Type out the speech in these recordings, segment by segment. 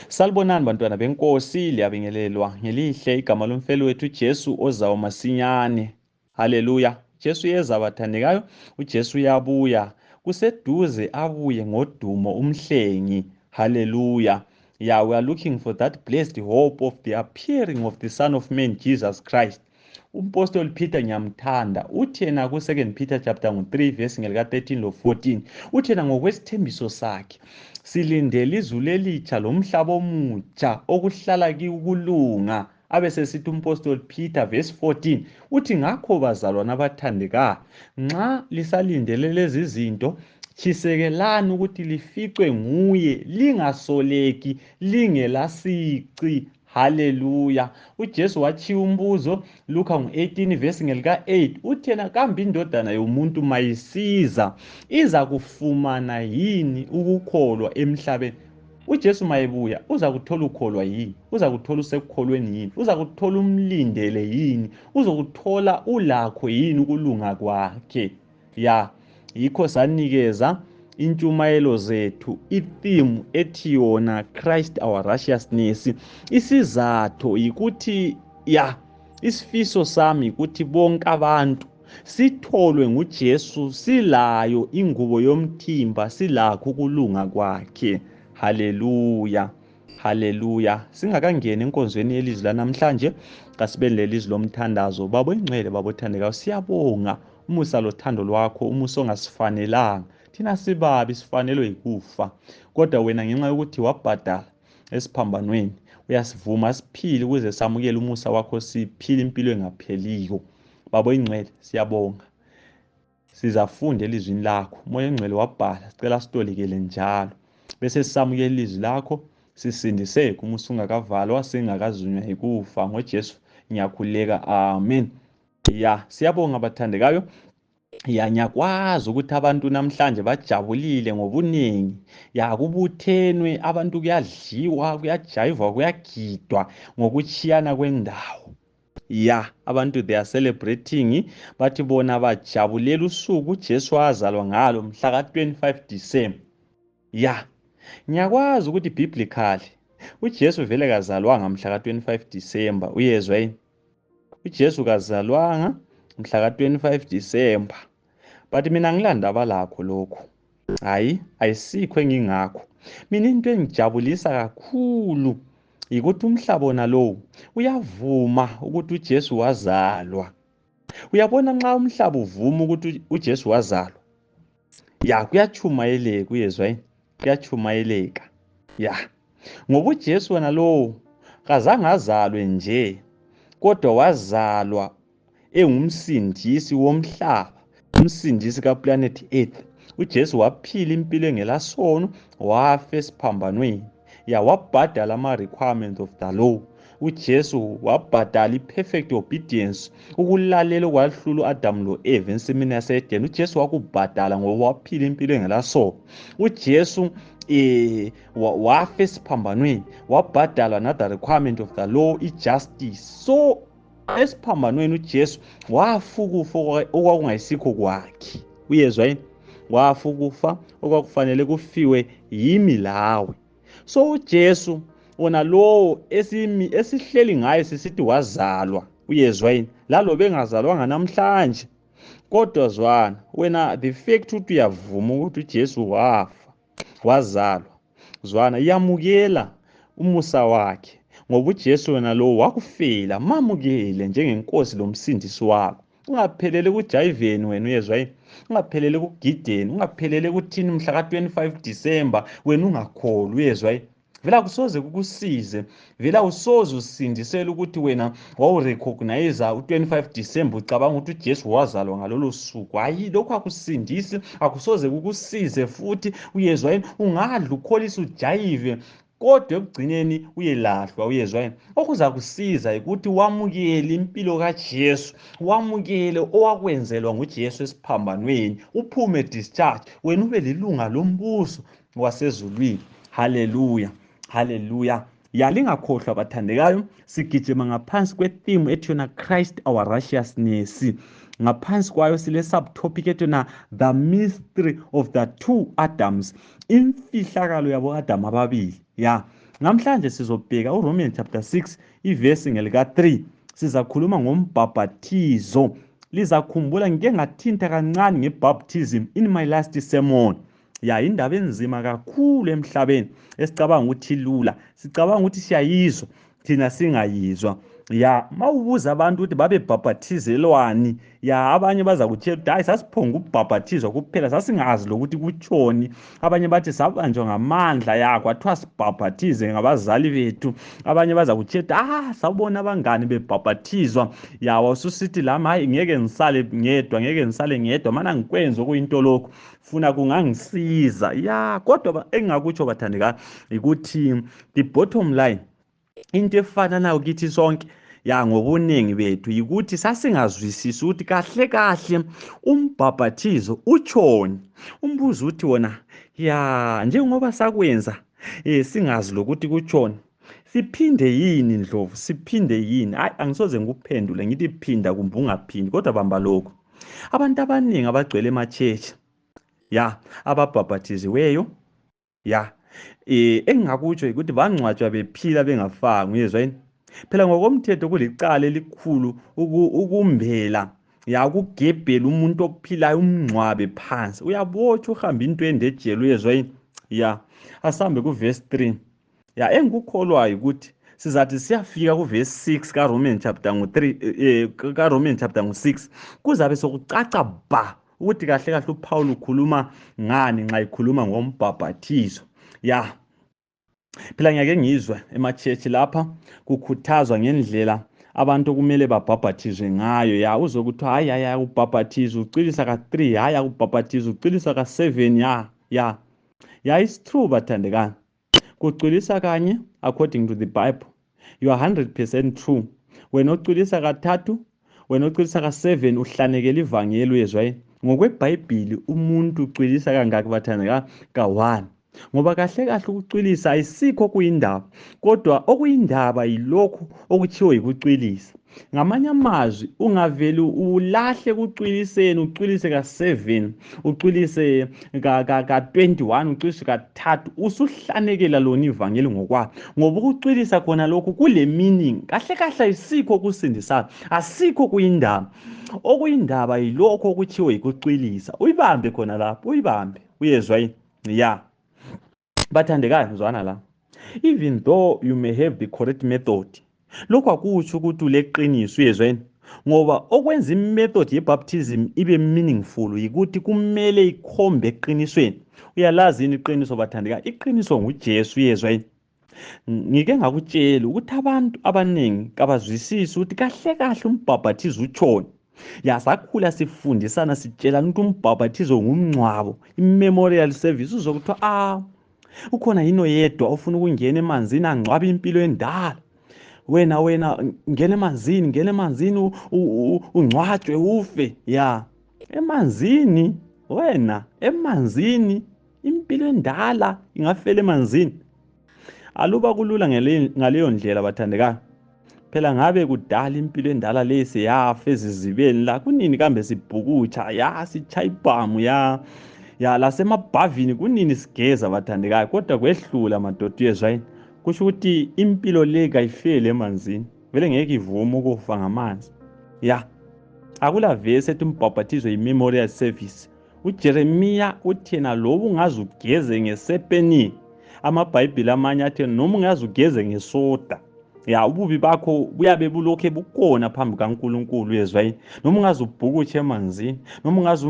Salibonani bantwana benkosi, liyabingelelwa ngelihle igama lomfelo wethu uJesu ozayo masinyane. Haleluya. Jesu yeza bathandekayo, uJesu uyabuya. Kuseduze abuye ngodumo umhlengi. Haleluya. Yeah, we are looking for that blessed hope of the appearing of the Son of Man, Jesus Christ. Umpostoli Peter ngiyamthanda uthi yena ku 2 Peter chapter 3 verse ngelika 13 lo 14 uthi yena ngokwesithembiso sakhe silindele izulu elitsha lomhlaba omutsha okuhlala kikulunga. Abesesithi umpostoli Peter verse 14 uthi ngakho bazalwane abathandekayo, nxa lisalindele lezi zinto tshisekelani ukuthi lificwe nguye, lingasoleki, lingelasici. Haleluya. uJesu wachiya umbuzo Luka 18 verse ngelika 8 uthi yena kambe indodana yomuntu mayisiza iza kufumana yini ukukholwa emhlabeni? uJesu mayebuya uza kuthola ukholwa yini? Uza kuthola usekukholweni yini? Uza kuthola umlindele yini? Uzokuthola ulakho yini ukulunga kwakhe? Ya, yikho sanikeza intshumayelo zethu itheme ethi yona Christ our righteousness. Isizatho yikuthi isifiso sami ukuthi bonke abantu sitholwe nguJesu silayo ingubo yomthimba, silakho ukulunga kwakhe. Haleluya. Haleluya. Singakangeni enkonzweni yelizwi lanamhlanje, kasibe lelizwi lomthandazo. Baba ingcwele, baba othandekayo, siyabonga umusa lothando lwakho, umusa ongasifanelanga. Thina sibabi sifanelwe yikufa, kodwa wena ngenxa yokuthi wabhadala esiphambanweni uyasivuma siphile ukuze samukele umusa wakho, siphile impilo engapheliyo. Baba ingcwele, siyabonga. Sizafunda elizwini lakho. Moya engcwele wabhala, sicela sitolikele njalo. Bese sisamukele ilizwi lakho, sisindiseke umusa ungakavalwa, singakazunywa yikufa. NgoJesu ngiyakhuleka. Amen. Siyabonga bathandekayo. Ngiyakwazi ukuthi abantu namhlanje bajabulile ngobuningi. Kubuthenwe abantu, kuyadliwa, kuyajayivwa, kuyagidwa ngokuchiyana kwendawo. Abantu they are celebrating, bathi bona bajabulela usuku uJesu wazalwa ngalo mhla ka 25 December. Ngiyakwazi ukuthi biblically uJesu vele kazalwanga mhla ka 25 December. Uyezwa yini? uJesu kazalwanga mhla ka 25 December. But mina ngilandaba lakho lokho. Ayisikho engingakho. Mina into engijabulisa kakhulu yikuthi umhlaba wona lo uyavuma ukuthi uJesu wazalwa. Uyabona nxa umhlaba uvuma ukuthi uJesu wazalwa, kuyachumayeleka. Uyezwa yini? Kuyachumayeleka. Ngoba uJesu wona lo kazange azalwe nje, kodwa wazalwa engumsindisi womhlaba, umsindisi kaplanet Earth. uJesu waphila impilo engelasono, wafa esiphambanweni. Wabhadala ama-requirements of the law. uJesu wabhadala i-perfect obedience, ukulalela okwahlula u-Adam lo-Eva ensimini yase-Edeni. uJesu wakubhadala ngoba waphila impilo engelasono. uJesu wafa esiphambanweni, wabhadala another requirement of the law, i-justice. So esiphambanweni uJesu wafa ukufa okwakungayisikho kwakhe. Uyezwa yini? Wafa ukufa okwakufanele kufiwe yimi lawe. So uJesu wona lo esihleli ngaye sisithi wazalwa. Uyezwa yini? Lalo bengazalwanga namhlanje, kodwa zwana wena, the fact ukuthi uyavuma ukuthi uJesu wafa, wazalwa, zwana iyamukela umusa wakhe, ngoba uJesu wena lo wakufela. Mamukele njengenkosi lomsindisi wakho. Ungaphelele kujayiveni wena. Uyezwa yini? Ungaphelele kugideni, ungaphelele kuthini mhla ka 25 December wena ungakholwa. Uyezwa yini? Vela kusoze kukusize, vela usoze usindisele ukuthi wena wawurecognize u-25 December ucabanga ukuthi uJesu wazalwa ngalolo suku. Lokho akusindisi, akusoze kukusize futhi. Uyezwa yini? Ungadla ukholisa ujayive, kodwa ekugcineni uyelahlwa. Uyezwa yini? Okuza kusiza ukuthi wamukele impilo kaJesu, wamukele owakwenzelwa nguJesu esiphambanweni, uphume discharge, wena ube lilunga lombuso wasezulwini. Haleluya. Haleluya. Lingakhohlwa bathandekayo, sigijima ngaphansi kwetheme ethi yona Christ our righteousness. Ngaphansi kwayo sile subtopic ethi yona the mystery of the two Adams, imfihlakalo yabo Adam ababili. Namhlanje sizobheka uRomans chapter 6 ivesi ngelika 3. Sizakhuluma ngombhabhathizo. Lizakhumbula ngike ngathinta kancane ngebaptism in my last sermon. Ya indaba enzima kakhulu emhlabeni esicabanga ukuthi lula. Sicabanga ukuthi siyayizwa thina singayizwa. Ya mawubuza abantu ukuthi babe bhabhathizelwani, ya abanye baza kutshela ukuthi hayi sasiphonga ukubhabhathizwa kuphela sasingazi lokuthi kutshoni. Abanye bathi sabanjwa ngamandla ya kwathiwa sibhabhathize ngabazali bethu. Abanye baza kutshela ukuthi sawubona abangani bebhabhathizwa. Ya wasusithi lami hayi ngeke ngisale ngedwa mana ngikwenza okuyinto lokho funa kungangisiza. Ya kodwa engingakutsho bathandekayo ukuthi the bottom line into efana nayo kithi sonke ya ngobuningi bethu yikuthi sasingazwisisi ukuthi kahle kahle umbhabhathizo utshoni. Umbuzo uthi wona ya njengoba sakwenza singazi lokuthi kutshoni, siphinde yini Ndlovu, siphinde yini? Hayi angisoze ngikuphendule ngithi phinda kumbe ungaphindi, kodwa bamba lokho. Abantu abaningi abagcwele emachechi ya ababhabhathiziweyo ya engingakutsho ukuthi bangcwatshwa bephila bengafanga. Uyezwa yini? Phela ngokomthetho kulicala elikhulu ukumbela ya ukugebhela umuntu ophilayo umngcwabe phansi. Uyabotshwa uhambe intwende ejele. Uyezwa yini? Ya asambe kuverse 3 ya engikukholwayo ukuthi sizathi siyafika kuverse 6 kaRomans chapter 3 kaRomans chapter 6 kuzabe sokucaca ba ukuthi kahle kahle uPaul ukhuluma ngani nxa ekhuluma ngombhabhathizo. Ya phela ngiyake ngizwa emachechi lapha kukhuthazwa ngendlela abantu kumele babhabhathizwe ngayo. Ya uzokuthiwa hayi ubhabhathizo ucilisa ka3, hayi akubhabhathizo ucilisa ka7. Ya it's true bathandekani, kucilisa kanye according to the Bible you are 100% true. Wena ucilisa kathathu, wena ucilisa ka7 uhlanekela ivangeli. Uyezwa yini? NgokweBhayibhili umuntu ucilisa kangaki bathandekani? Ka1. Ngoba kahle kahle ukucwilisa ayisikho kuyindaba, kodwa okuyindaba yilokhu okuthiwa yikucwilisa. Ngamanye amazwi ungavele ulahle kucwiliseni, ucwilise ka7, ucwilise ka21, ucwilise ka3, usuhlanekela lona ivangeli ngokwalo. Ngoba ukucwilisa khona lokhu kule meaning kahle kahle ayisikho kusindisayo, asikho kuyindaba. Okuyindaba yilokho okuthiwa yikucwilisa. Uyibambe khona lapho, uyibambe. Uyezwa yini? Ya bathandekayo ngizwana la, even though you may have the correct method, lokho akusho ukuthi uleqiniso. Uyezwa yini? Ngoba okwenza imethod yebaptism ibe meaningful yikuthi kumele ikhombe eqinisweni. Uyalazi yini iqiniso bathandekayo? Iqiniso nguJesu. Uyezwa yini? Ngike ngakutshela ukuthi abantu abaningi kabazwisisi ukuthi kahle kahle umbhabhathizo utshoni. Ya sakhula sifundisana sitshelana ukuthi umbhabhathizo ngumngcwabo, imemorial service. Uzokuthiwa ukhona yini oyedwa ofuna ukungena emanzini angcwabe impilo endala? Wena ngena emanzini ungcwatshwe ufe. Ya emanzini, wena emanzini, impilo endala ingafela emanzini. Aluba kulula ngaleyo ndlela bathandekayo, phela ngabe kudala impilo endala lesi yafa ezizibeni la kunini kambe sibhukutsha ya sichaya ibhamu ya lasemabhavini kunini sigeza bathandekayo, kodwa kwehlula madoda. Uyezwa yini? Kusho ukuthi impilo le kayifeli emanzini, vele ngeke ivume ukufa ngamanzi. Ya akula vesi ethi umbhabhathizo yi-memorial service. uJeremiya uthi yena loba ungaze ugeze ngesepeni, amabhayibhili amanye athi noma ungaze ugeze ngesoda, ya ububi bakho buyabe bulokhe bukhona phambi kaNkulunkulu. Uyezwa yini? Noma ungaze ubhukutshe emanzini, noma ungaze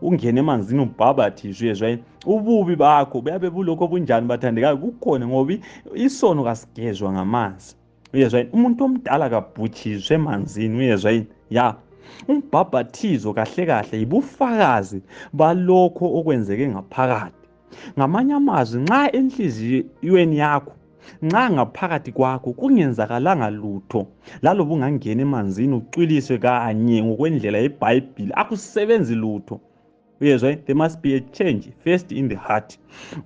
ungene emanzini ubhabhathizwe. Uyezwa yini? Ububi bakho buyabe bulokho bunjani bathandekayo? Bukhona, ngoba isono kasigezwa ngamanzi. Uyezwa yini? Umuntu omdala kabhutshizwe emanzini. Uyezwa yini? Ya umbhabhathizo kahle kahle yibufakazi balokho okwenzeke ngaphakathi. Ngamanye amazwi nxa enhliziyweni yakho, nxa ngaphakathi kwakho kungenzakalanga lutho, laloba ungangena emanzini ucwiliswe kanye ngokwendlela yeBhayibhili, akusebenzi lutho. Uyezwa yini? There must be a change first in the heart.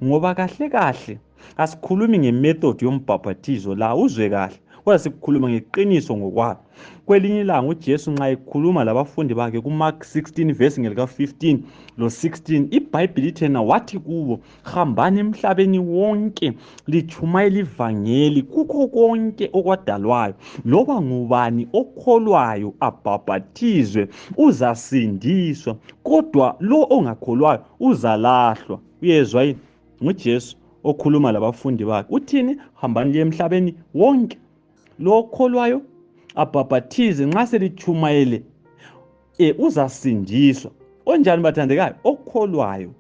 Ngoba kahle kahle asikhulumi ngemethod yombhabhathizo la, uzwe kahle. kodwa sikukhuluma ngeqiniso ngokwalo. Kwelinye ilanga uJesu nxa ekhuluma labafundi bakhe kuMark 16 verse ngelika 15 lo 16, iBhayibheli ithena wathi kubo, hambani emhlabeni wonke litshumayele ivangeli kukho konke okwadalwayo. Loba ngubani okholwayo abhaphathizwe uzasindiswa, kodwa lo ongakholwayo uzalahlwa. Uyezwa yini? NguJesu okhuluma labafundi bakhe. Uthini? Hambani liye emhlabeni wonke. Lo okholwayo abhaphathize, nxa selitshumayele uzasindiswa. Onjani bathandekayo? Okholwayo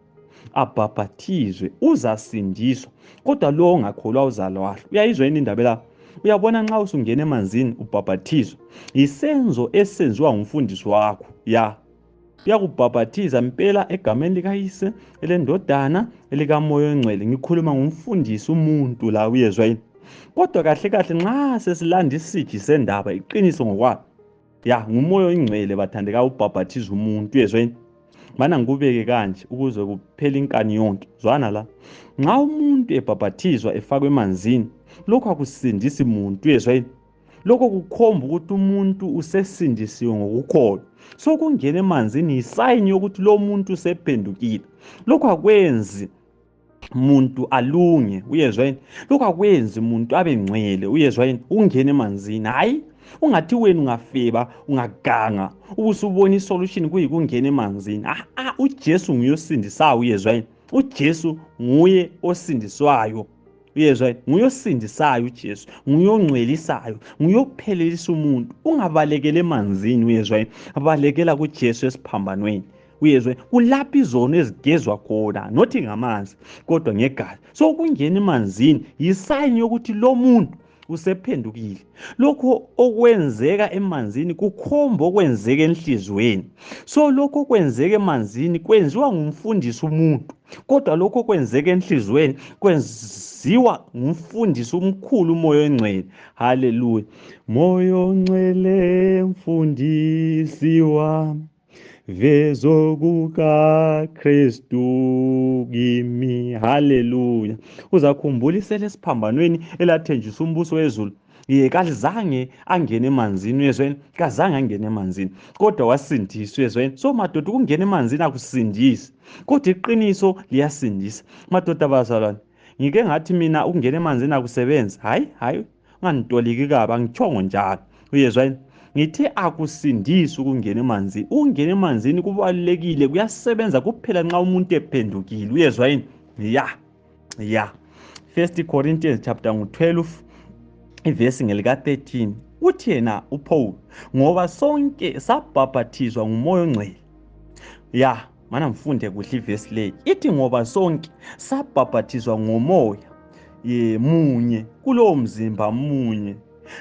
abhaphathizwe uzasindiswa, kodwa lo ongakholwa uzalahlwa. Uyayizwa yini indaba la? Uyabona, nxa usungena emanzini ubhaphathizwa, yisenzo esenziwa ngumfundisi wakho. Uyakubhaphathiza mpela egameni likayise, elendodana, elikamoya ongcwele. Ngikhuluma ngumfundisi umuntu la, uyezwa yini? Kodwa kahle kahle nxa sesilanda isiji sendaba iqiniso ngokwalo, ngumoya oyingcwele bathandeka ubhaphathiza umuntu. Uyezwa yini? Mana ngikubeke kanje ukuze kuphele inkani yonke. Zwana la, nxa umuntu ebhaphathizwa efakwe emanzini, lokho akusindisi muntu. Uyezwa yini? Lokho kukhomba ukuthi umuntu usesindisiwe ngokukholwa. So kungena emanzini yisayini yokuthi lo muntu usephendukile. Lokho akwenzi muntu alunge. Uyezwa yini? Lokho akwenzi muntu abe ngcwele. Uyezwa yini? Ungena emanzini, hayi ungathi wena ungafeba ungaganga ubusubona isolution kuyikungena emanzini. uJesu nguye osindisayo. Uyezwa yini? uJesu nguye osindiswayo. Uyezwa yini? Nguye osindisayo uJesu, nguye ongcwelisayo, nguye ophelelisa umuntu. Ungabalekele emanzini. Uyezwa yini? Abalekela kuJesu esiphambanweni. Uyezwa yini? Kulapho izono ezigezwa khona, nothi ngamanzi kodwa ngegazi. So kungena emanzini yisayini yokuthi lo muntu usephendukile. Lokho okwenzeka emanzini kukhomba okwenzeka enhlizweni. So lokho okwenzeka emanzini kwenziwa ngumfundisi umuntu, kodwa lokho okwenzeka enhlizweni kwenziwa ngumfundisi omkhulu, umoya ongcwele. Haleluya! Moya ongcwele mfundisi wami, vezo kukaKristu kimi. Haleluya! Uzakhumbula isele esiphambanweni elathenjisa umbuso wezulu. Kazange angene emanzini. Uyezwa yini? Kazange angene emanzini, kodwa wasindiswa. Uyezwa yini? So madoda, ukungena emanzini akusindisi, kodwa iqiniso liyasindisa. Madoda bazalwane, ngike ngathi mina ukungena emanzini akusebenzi. Hayi, ungangitoliki kabi, angitshongo njalo. Uyezwa yini? Ngithe akusindisi ukungena emanzini. Ukungena emanzini kubalulekile, kuyasebenza kuphela nxa umuntu ephendukile. Uyezwa yini? 1 Corinthians chapter 12 ivesi ngelika 13 uthi yena uPaul, ngoba sonke sabhaphathizwa ngumoya ongcwele. Mana mfunde kuhle ivesi leyi. Ithi ngoba sonke sabhaphathizwa ngomoya munye kulowo mzimba munye,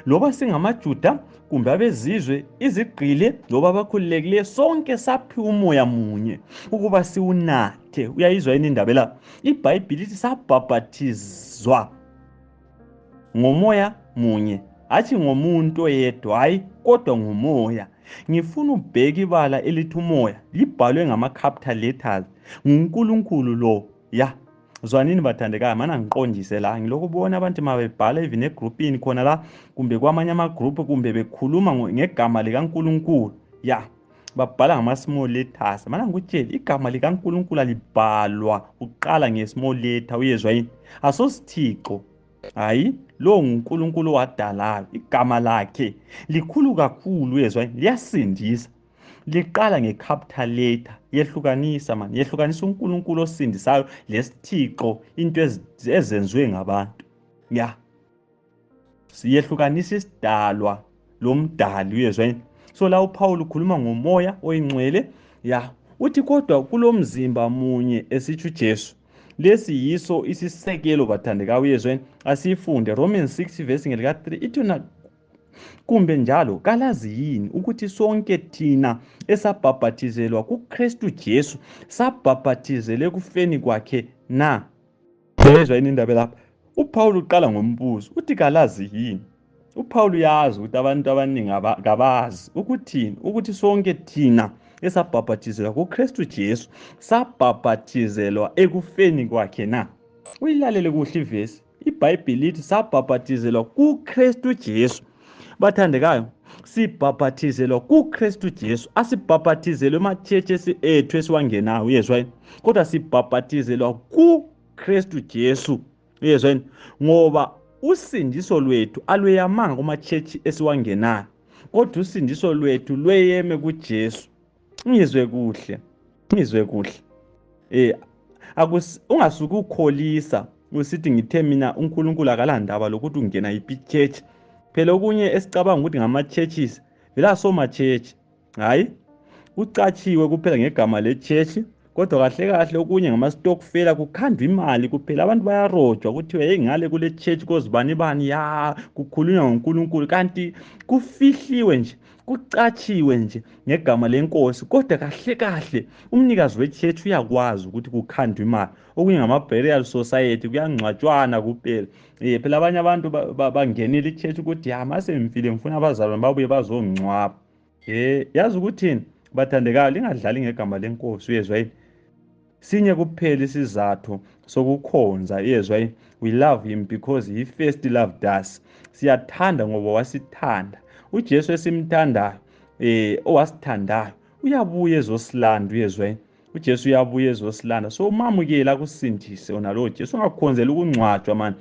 loba singamaJuda kumbe abezizwe, izigqili loba abakhululekileyo, sonke saphiwa umoya munye ukuba siwunathe. Uyayizwa yini indaba la? iBhayibheli lithi sabhaphathizwa ngomoya munye, hatshi ngomuntu oyedwa, hayi kodwa ngomoya. Ngifuna ubheke ibala elithi umoya libhalwe ngama-capital letters. nguNkulunkulu lo. Zwanini bathandekayo, mana ngiqondise la. Ngilokhu bona abantu mabebhala even egroupini khona la, kumbe kwamanye amagroup, kumbe bekhuluma ngegama likaNkulunkulu, babhala ngama-small letters. Mana ngikutshela, igama likaNkulunkulu alibhalwa uqala nge-small letter. Uyezwa yini? Asosithixo, hayi, lo nguNkulunkulu wadalayo. Igama lakhe likhulu kakhulu. Uyezwa yini? Liyasindisa. Liqala nge-capital letter. Yehlukanisa uNkulunkulu osindisayo lesithixo, into ezenziwe ngabantu. Siyehlukanisa isidalwa lomdali. Uyezwa yini? So la uPaul ukhuluma ngomoya oyingcwele. Uthi kodwa kulo mzimba munye esitsho uJesu. Lesi yiso isisekelo bathandeka. Uyezwa yini? Asifunde Romans 6 verse ngelika 3 ithi kumbe njalo kalazi yini ukuthi sonke thina esabhaphathizelwa kuKristu Jesu sabhaphathizelwe ekufeni kwakhe na? Uyezwa yini indaba lapha? uPaul uqala ngombuzo, uthi kalazi yini? uPaul uyazi ukuthi abantu abaningi kabazi ukuthini, ukuthi sonke thina esabhaphathizelwa kuKristu Jesu sabhaphathizelwa ekufeni kwakhe na? Uyilalele kuhle ivesi. iBhayibhili lithi sabhapatizelwa kuKristu Jesu. Bathandekayo, sibhapatizelwa kuKristu Jesu. Asibhapatizelwe ematshetshi ethu esiwangenayo, uyezwa yini? Kodwa sibhapatizelwa kuKristu Jesu, uyezwa yini? Ngoba usindiso lwethu alweyamanga kumatshetshi esiwangenayo, kodwa usindiso lwethu lweyeme kuJesu. Ngizwe kuhle, ngizwe kuhle. Ungasuki ukholisa usithi ngithe mina uNkulunkulu akalandaba lokuthi ungena yiphi ichurch. Phela okunye esicabanga ukuthi ngama-churches vela soma-church, hayi kucatshiwe kuphela ngegama le-church, kodwa kahle kahle okunye ngama-stokfela, kukhandwa imali kuphela. Abantu bayarojwa kuthiwe hey ngale kule church kozibani bani ya kukhulunywa ngoNkulunkulu, kanti kufihliwe nje, kucatshiwe nje ngegama lenkosi, kodwa kahle kahle umnikazi we-church uyakwazi ukuthi kukhandwa imali. Okunye ngama-burial society, kuyangcwatshwana kuphela. Phela abanye abantu bangenile i-church ukuthi ya mase ngifile ngifuna abazalwane babuye bazongcwaba. Yazi ukuthini bathandekayo, lingadlali ngegama lenkosi, uyezwa yini? Sinye kuphela isizathu sokukhonza, uyezwa yini? We love him because he first loved us. Siyathanda ngoba wasithanda. uJesu esimthandayo owasithandayo uyabuya ezosilanda, uyezwa yini? uJesu uyabuya ezosilanda. So mamukela kusindise onalo Jesu, ungakhonzela ukungcwatshwa man.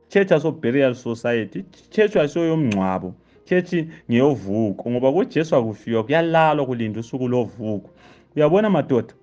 Church aso burial society, church asoyomngcwabo, church ngeyovuko, ngoba kuJesu akufiwa kuyalalwa kulinda usuku lovuko. Uyabona madoda,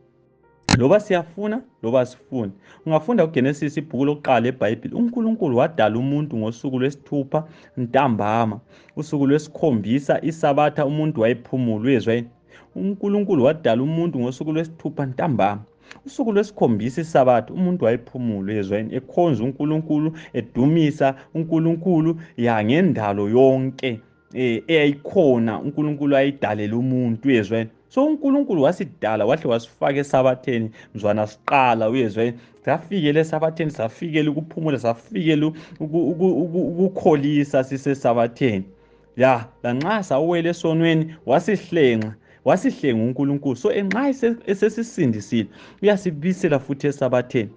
loba siyafuna loba sifuni, ungafunda uGenesis ibhuku lokuqala eBhayibheli, uNkulunkulu wadala umuntu ngosuku lwesithupha ntambama, usuku lwesikhombisa isabatha umuntu wayephumula, uyezwa yini? uNkulunkulu wadala umuntu ngosuku lwesithupha ntambama, usuku lwesikhombisa isabatha umuntu wayephumula, uyezwa yini? Ekhonza uNkulunkulu, edumisa uNkulunkulu ngendalo yonke eyayikhona uNkulunkulu ayidalela umuntu, uyezwa yini? So uNkulunkulu wasidala wahle wasifaka esabatheni mzwana siqala, uyezwa yini? Safikele esabatheni, safikele ukuphumula, safikele ukukholisa sisesabatheni. Lanxa sawela esonweni wasihlenga uNkulunkulu. So enxa esesisindisile uyasibisela futhi esabatheni.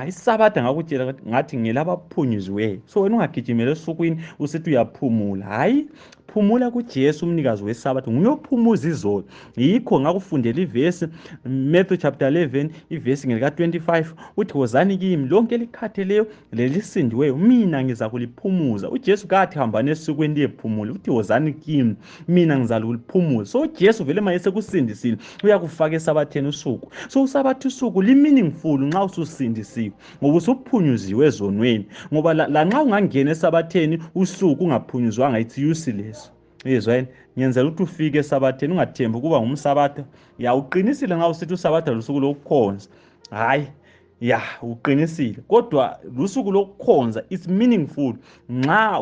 Isabatha ngakutshela ngathi ngelabaphunyuziweyo. So wena ungagijimela esukwini usithi uyaphumula, hayi, phumula kuJesu umnikazi wesabatha, nguye ophumuza izolo. Yikho ngakufundela ivesi Matthew chapter 11 ivesi ngelika 25 uthi wozani kimi lonke elikhatheleyo lelisindiweyo, mina ngiza kuliphumuza. uJesu kathi hambani esukwini liyephumula, uthi wozani kimi mina ngizakuliphumuza. So uJesu vele ma esekusindisile uyakufaka esabatheni usuku. So usabatha usuku li-meaningful nxa ususindisiwe, ngoba usuphunyuziwe ezonweni. Ngoba lanxa ungangena esabatheni usuku ungaphunyuzwanga, it's useless. Yezwa yini? Ngiyenzela ukuthi ufike esabatheni, ungathembi ukuba ngumsabatha. Uqinisile nxa usithi usabatha lusuku lokukhonza, hayi uqinisile, kodwa lusuku lokukhonza it's meaningful nxa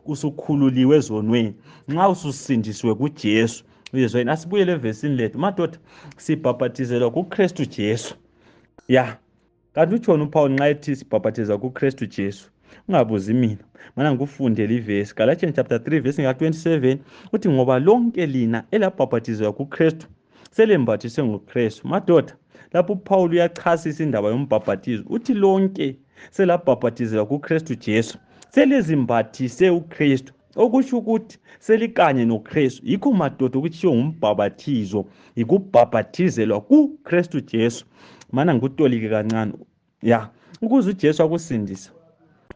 usukhululiwe ezonweni, nxa ususindisiwe kuJesu, uyezwa yini? Asibuyele evesini lethu madoda, sibhapatizelwa kuKristu Jesu. Kanti utshona uPaul nxa ethi sibhapatizwa kuKristu Jesu? Ungabuzi mina, mana ngikufundela ivesi Galatians chapter 3 verse 27 uthi ngoba lonke lina elabhapatizwa kuKristu selembathiswe nguKristu. Madoda, lapho uPaul uyachasisa indaba yombhapatizo, uthi lonke selabhapatizwa kuKristu Jesu selezimbathise uKristu, okusho ukuthi selikanye noKristu. Yikho madoda ukuthiwa ngumbhapatizo, yikubhapatizelwa kuKristu Jesu. Mana ngikutolike kancane, ukuze uJesu akusindise,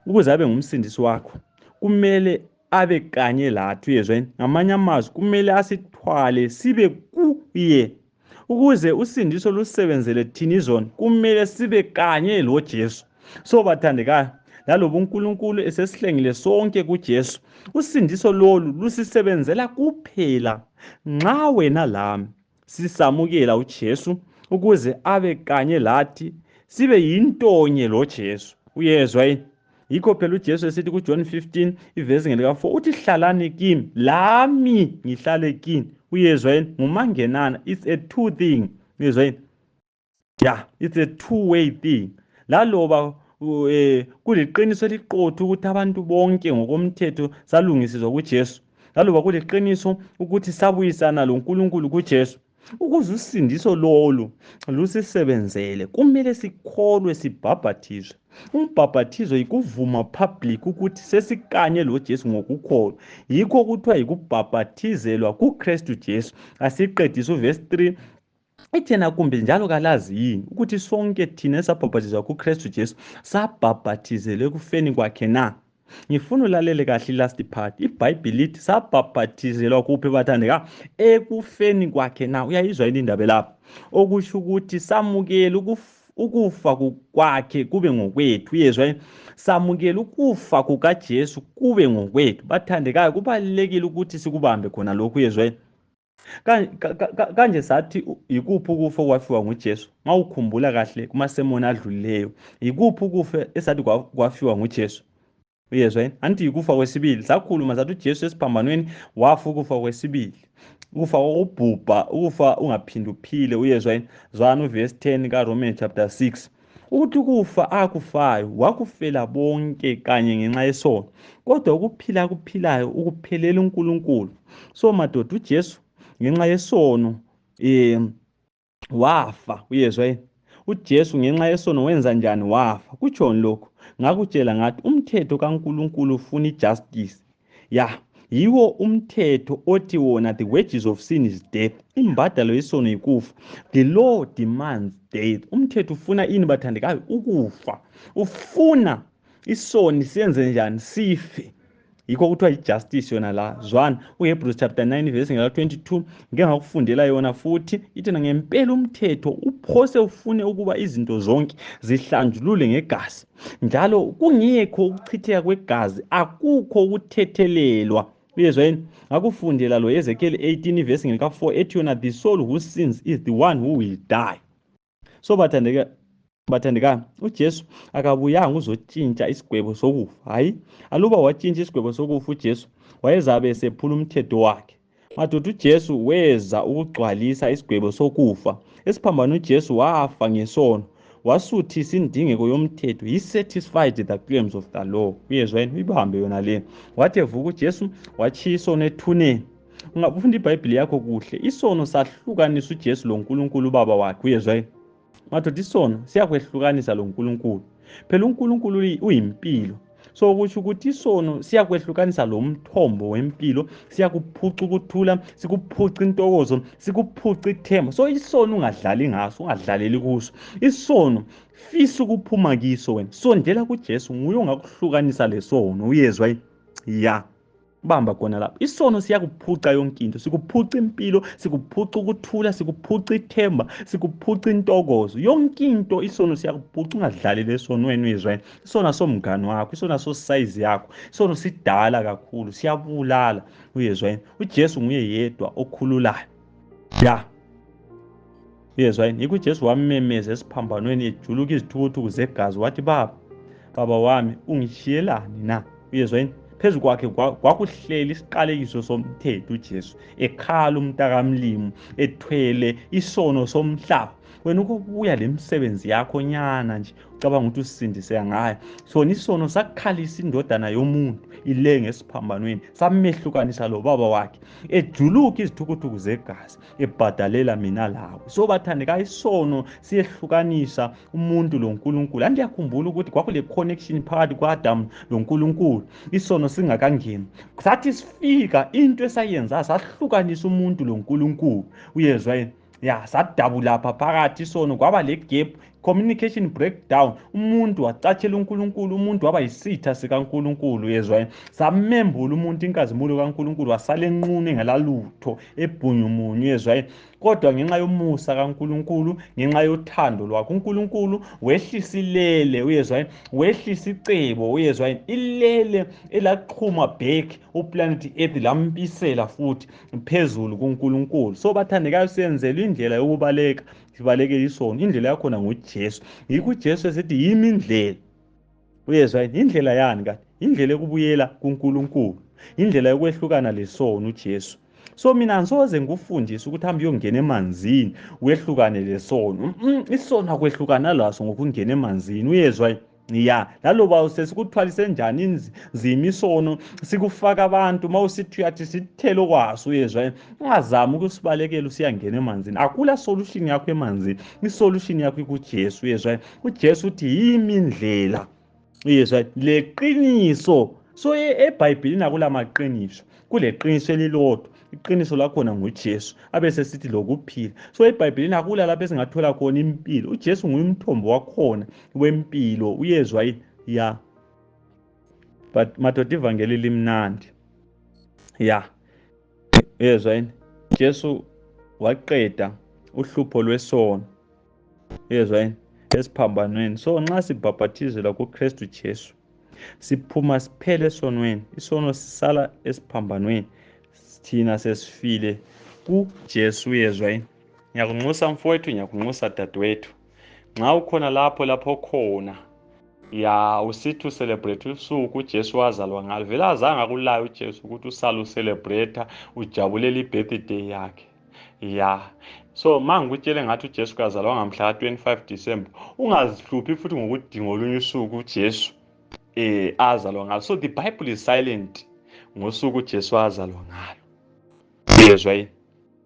ukuze abe ngumsindisi wakho, kumele abe kanye lathi, uyezwa yini? Ngamanye amazwi kumele asithwale sibe kuye. Ukuze usindiso lusebenzele thina izona, kumele sibe kanye loJesu. So bathandekayo, laloba uNkulunkulu esesihlengile sonke kuJesu, usindiso lolu lusisebenzela kuphela nxa wena lami sisamukela uJesu ukuze abe kanye lathi, sibe yintonye loJesu, uyezwa yini? Yikho phela uJesu esithi kuJohn 15 ivesi ngelika 4 uthi hlalani kimi lami ngihlale kini, uyezwa yini? Ngumangenana, it's a two thing, uyezwa yini? It's a two-way thing. Laloba kuliqiniso eliqotho ukuthi abantu bonke ngokomthetho salungisizwa kuJesu, laloba kuliqiniso ukuthi sabuyisana loNkulunkulu kuJesu, Ukuze usindiso lolu lusisebenzele kumele sikholwe sibhabhathizwe. Umbhabhathizo yikuvuma public ukuthi sesikanye lo Jesu ngokukholwa. Yikho kuthiwa yikubhabhathizelwa kuKristu Jesu. Asiqedise uverse 3 ithena kumbe njalo kalazi yini ukuthi sonke thina esabhabhathizwa kuKristu Jesu sabhabhathizelwe ekufeni kwakhe na? Ngifuna ulalele kahle last part. IBhayibheli lithi sabhabhathizelwa kuphi bathandeka? Ekufeni kwakhe na? Uyayizwa yini indaba lapha? Okusho ukuthi samukele ukufa kwakhe kube ngokwethu. Uyezwa yini? Samukele ukufa kukaJesu kube ngokwethu. Bathandekayo, kubalulekile ukuthi sikubambe khona lokhu. Uyezwa yini? Kanje sathi yikuphi ukufa okwafiwa nguJesu? Ngawukhumbula kahle kumasemoni adlulileyo, yikuphi ukufa esathi kwafiwa nguJesu? Uyezwa yini? Anti yikufa kwesibili. Sakhuluma sathi uJesu esiphambanweni wafa ukufa kwesibili, ukufa kokubhubha, ukufa ungaphindi uphile. Uyezwa yini? Zwana uverse 10 kaRomans chapter 6 ukuthi ukufa akufayo wakufela bonke kanye ngenxa yesono, kodwa ukuphila akuphilayo ukuphelela uNkulunkulu. So madoda, uJesu ngenxa yesono wafa. Uyezwa yini? uJesu ngenxa yesono wenza njani? Wafa. Kutshoni lokho? Ngakutshela ngathi umthetho kaNkulunkulu ufuna ijustice. Yiwo umthetho othi wona the wages of sin is death. Imbadalo yesono yikufa. The law demands death. Umthetho ufuna ini bathandekayo? Ukufa. Ufuna isono siyenze njani? Sife. Yikho kuthiwa ijustice yona la. Zwana uHebrews chapter 9 verse 22 ngeke ngakufundela yona futhi. Ithina ngempela umthetho uphose ufune ukuba izinto zonke zihlanjululwe ngegazi, njalo kungekho ukuchitheka kwegazi, akukho ukuthethelelwa. Uyezwa yini? Ngakufundela lo Ezekiel 18 verse 4 ethi yona the soul who sins is the one who will die. So bathandeka uJesu akabuyanga uzotshintsha isigwebo sokufa. Hayi, aluba watshintsha isigwebo sokufa uJesu wayezabe esephula umthetho wakhe. Madoda, uJesu weza ukugcwalisa isigwebo sokufa. Esiphambano uJesu wafa ngesono, wasuthisa indingeko yomthetho. He satisfied the claims of the law. Uyezwa yini? Ibambe yona le. Wathi evuka uJesu watshiya isono ethuneni. Ungafunda iBhayibheli yakho kuhle, isono sahlukanisa uJesu lo Nkulunkulu ubaba wakhe. Uyezwa yini? Madoda, isono siyakwehlukanisa lo Nkulunkulu. Phela uNkulunkulu uyimpilo. So kusho ukuthi isono siyakwehlukanisa lo mthombo wempilo, siyakuphuca ukuthula, sikuphuca intokozo, sikuphuca ithemba. So isono ungadlali ngaso, ungadlaleli kuso. Isono fisa ukuphuma kiso wena. Sondela kuJesu, nguye ongakuhlukanisa lesono. Uyezwa yini? Bamba khona lapho. Isono siyakuphuca yonke into, sikuphuca impilo, sikuphuca ukuthula, sikuphuca ithemba, sikuphuca intokozo. Yonke into isono siyakuphuca. Ungadlali lesono wena. Uyezwa yini? Isono somngane wakho, isono size yakho, isono sidala kakhulu, siyabulala. Uyezwa yini? uJesu nguye yedwa okhululayo. Uyezwa yini? Yikho uJesu wamemeza esiphambanweni ejuluka izithukuthuku zegazi wathi, Baba wami, ungishiyelani na? Uyezwa yini? Phezu kwakhe kwakuhlela isiqalekiso somthetho uJesu, ekhala umntakamlimu, ethwele isono somhlaba. Wena ukubuya lemisebenzi yakho nyana nje ucabanga ukuthi usindise ngayo. Sona isono sakhalisa indodana yomuntu ile ngesiphambanweni, samehlukanisa lo baba wakhe, ejuluka izithukuthuku zegazi, ebhadalela mina lawe. So bathandeka, isono siyehlukanisa umuntu lo Nkulunkulu. Andiyakhumbula ukuthi kwakule connection phakathi kwaAdamu lo Nkulunkulu isono singakangeni. Sathi sifika into esayenza sahlukanisa umuntu lo Nkulunkulu. Uyezwa yini? Sadabula lapha phakathi isono, kwaba le gap, communication breakdown. Umuntu wacatshela uNkulunkulu, umuntu waba yisitha sikaNkulunkulu. Uyezwa yini? Samembula umuntu inkazimulo kaNkulunkulu, wasala enqunu engelalutho, ebhunyumunyu. Uyezwa yini? Kodwa ngenxa yomusa kaNkulunkulu, ngenxa yothando lwakhe uNkulunkulu wehlisa ilele. Uyezwa yini? Wehlisa icebo. Uyezwa yini? Ilele elaqhuma back uplanet Earth lampisela futhi phezulu kuNkulunkulu. So bathandekayo, siyenzela indlela yokubaleka, sibalekele isono. Indlela yakhona nguJesu. Yikho uJesu esithi yimi indlela. Uyezwa yini? Indlela yani kanti? Indlela yokubuyela kuNkulunkulu, indlela yokwehlukana lesono uJesu. So mina ngisoze ngikufundise ukuthi hambe uyongena emanzini uyehlukane lesono. Isono akwehlukana laso ngokungena emanzini. Uyezwa yini? ya laloba sesikuthwalise njani nzima isono sikufaka abantu mawusithi uyathi sithele okwaso uyezwa ungazami ukusibalekela usiyangena emanzini akula solution yakho emanzini isolution yakho ikuJesu uyezwa uJesu uthi yimi indlela uyezwa leqiniso so eBhayibhelini akulamaqiniso kuleqiniso elilodwa iqiniso lakhona nguJesu abese sithi lokuphila so eBhayibhelini akula lapho esingathola khona impilo uJesu nguyimthombo wakhona wempilo uyezwa ya but madoda ivangeli limnandi ya uyezwa yini Jesu waqeda uhlupho lwesono uyezwa yini esiphambanweni so nxa sibhaphathizelwa kuKristu Jesu siphuma siphele esonweni isono sisala esiphambanweni thina sesifile kuJesu uyezwa yini ngiyakunxusa mfowethu ngiyakunxusa dadewethu nxa ukhona lapho khona ya usithi ucelebrate usuku uJesu wazalwa ngalo vele azange akulaye uJesu ukuthi usale ucelebrate ujabulela ibirthday yakhe ya so mangikutshele ngathi uJesu kazalwa ngamhla ka25 December ungazihluphi futhi ngokudinga olunye usuku uJesu azalwa ngalo so the Bible is silent ngosuku uJesu azalwa ngalo uyezwa yini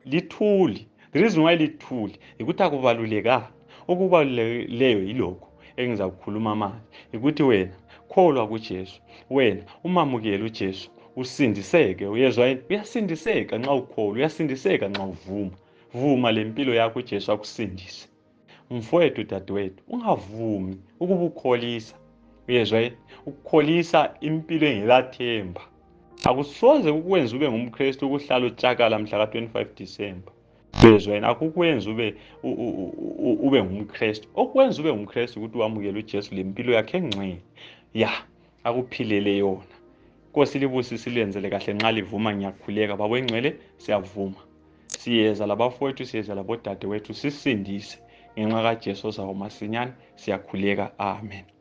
lithuli the reason why lithuli ukuthi akubaluleka okubalulekileyo yilokho engizakukhuluma manje ukuthi wena kholwa kuJesu wena umamukele uJesu usindiseke uyezwa yini uyasindiseka nxa ukholwa uyasindiseka nxa vuma lempilo yakho uJesu akusindise mfowethu dadewethu ungavumi ukuba ukholisa uyezwa yini ukukholisa impilo engelathemba akusoze ukwenza ube ngumKristu ukuhlala utshakala mhla ka25 December uyezwa yini akukwenza ube ngumKristu okwenza ube ngumKristu ukuthi wamukele uJesu lempilo yakhe engcwele ya akuphilele yona Nkosi libusise silenzele kahle nxa livuma ngiyakhuleka babo engcwele siyavuma siyeza labafowethu siyeza labodadewethu sisindise ngenxa kaJesu ozawo masinyane siyakhuleka amen